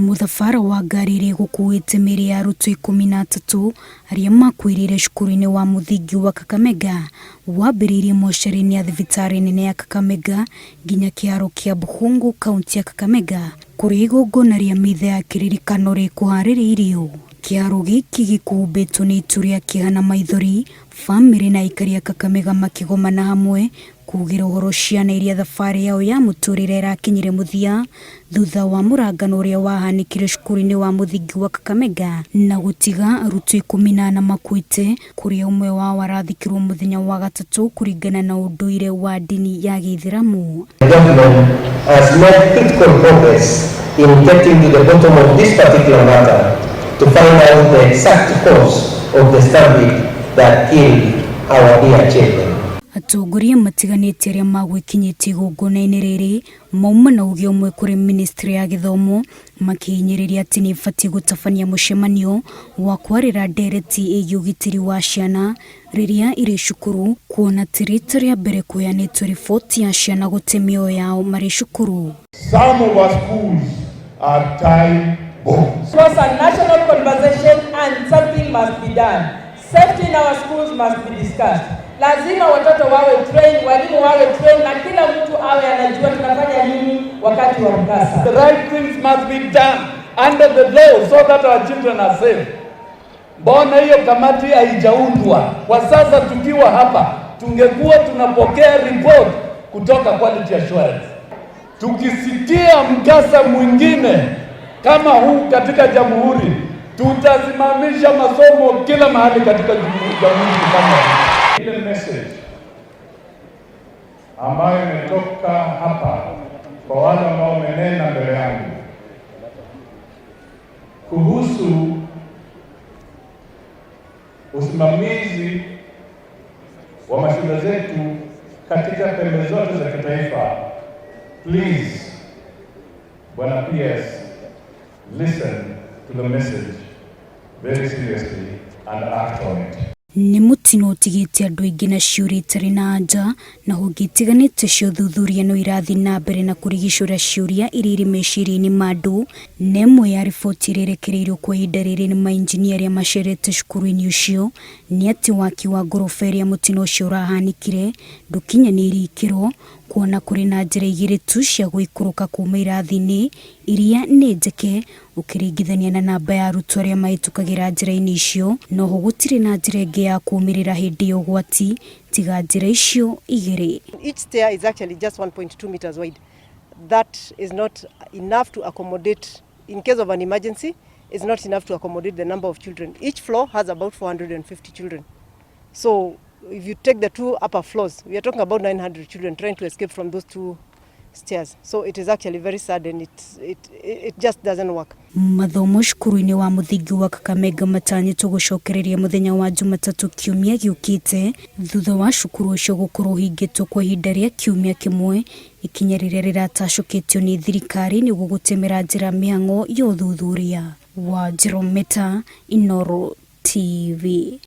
Mũthabara wa ngari ĩrĩa ĩgũkuĩte mĩĩrĩ ya arutwo 13 arĩa makuĩrĩire cukuru-inĩ wa mũthingi wa Kakamega wambĩrĩirie mocarĩ-inĩ ya thibitarĩ nene ya Kakamega nginya kĩharo kĩa Bukhungu kaunti ya Kakamega kũrĩa igongona rĩa mitha ya kĩririkano rĩkũharĩrĩirio. Kĩharo gĩkĩ gĩkũhumbĩtwo nĩ itu rĩa kĩeha na maithori, bamĩrĩ na aikari a Kakamega makĩgomana hamwe kugĩra ũhoro ciana iria thabarĩ yao ya mũtũrĩre ĩrakinyire mũthia thutha wa mũrangano ũrĩa wahanĩkire cukuru-inĩ wa mũthingi wa Kakamega na gũtiga arutwo 14 makuĩte kũrĩa ũmwe wao arathikirwo mũthenya wa gatatũ kũringana na ũndũire wa ndini ya gĩithĩramu. The government has made critical progress in getting to the bottom of this particular matter to find out the exact cause of the stampede that killed our dear children. Atongoria matiganĩte arĩa magwĩkinyĩtie igongona-inĩ rĩrĩ mauma na uge ũmwe kũrĩ ministry ya gĩthomo makĩhinyĩrĩria atĩ nĩ ĩbatiĩ gũtabania mũcemanio wa kwarĩra ndereti ĩgiĩ ũgitĩri wa ciana rĩrĩa irĩ cukuru kuona ti rita rĩa mbere kũheanĩtwo riboti ya ciana gũte mĩoyo yao marĩ cukuru. Some of our schools are time bombs. It was a national conversation and something must be done. Safety in our schools must be discussed. Lazima watoto wawe trained, walimu wawe trained na kila mtu awe anajua tunafanya nini wakati wa mkasa. The right things must be done under the law so that our children are safe. Mbona hiyo kamati haijaundwa? Kwa sasa tukiwa hapa tungekuwa tunapokea report kutoka quality assurance. Tukisikia mkasa mwingine kama huu katika jamhuri, tutasimamisha masomo kila mahali katika jamhuri kama ile message ambayo imetoka hapa kwa wale ambao wamenena mbele yangu kuhusu usimamizi wa mashule zetu katika pembe zote za kitaifa. Please, Bwana PS, listen to the message very seriously and act on it. Nĩ mũtino ũtigĩte andũ aingĩ na ciũria itarĩ na anja na honge itiganĩte cia ũthuthuria no irathiĩ na mbere na kũrigicũra ciũria iria irĩ meciria-inĩ ma andũ, na ĩmwe ya riboti ĩrĩa ĩrekereirio kwa ihinda rĩrĩ nĩ mainjinia arĩa macerete cukuru-inĩ ũcio nĩ atĩ waki wa ngoroba ĩrĩa mũtino ũcio ũrahanĩkire ndũkinyanĩirie ikĩro, kuona kũrĩ na njĩra igĩrĩ tu cia gũikũrũka kuma irathi-inĩ iria nĩ njeke ũkĩringithania na namba ya arutwo arĩa mahĩtũkagĩra njĩra-inĩ icio, noho gũtirĩ na njĩra ĩngĩ ya kumĩrĩra hĩndĩ ya ũgwati tiga njĩra icio igĩrĩ. Each stair is actually just 1.2 meters wide. That is not enough to accommodate, in case of an emergency, it's not enough to accommodate the number of children. Each floor has about 450 children. So if you take the two upper floors, we are talking about 900 children trying to escape from those two stairs. So it is actually very sad and it just doesn't work. Mathomo cukuru-inĩ wa mũthingi wa Kakamega matanyĩtwo gũcokereria mũthenya wa Jumatatũ kiumia gĩũkĩte thutha wa cukuru ũcio gũkorwo ũhingĩtwo kwa ihinda rĩa kiumia kĩmwe, ikinya rĩrĩa rĩratacũkĩtio nĩ thirikari nĩguo gũtemera njĩra mĩhang'o ya ũthuthuria. Wanjirũ Meta, Inooro TV.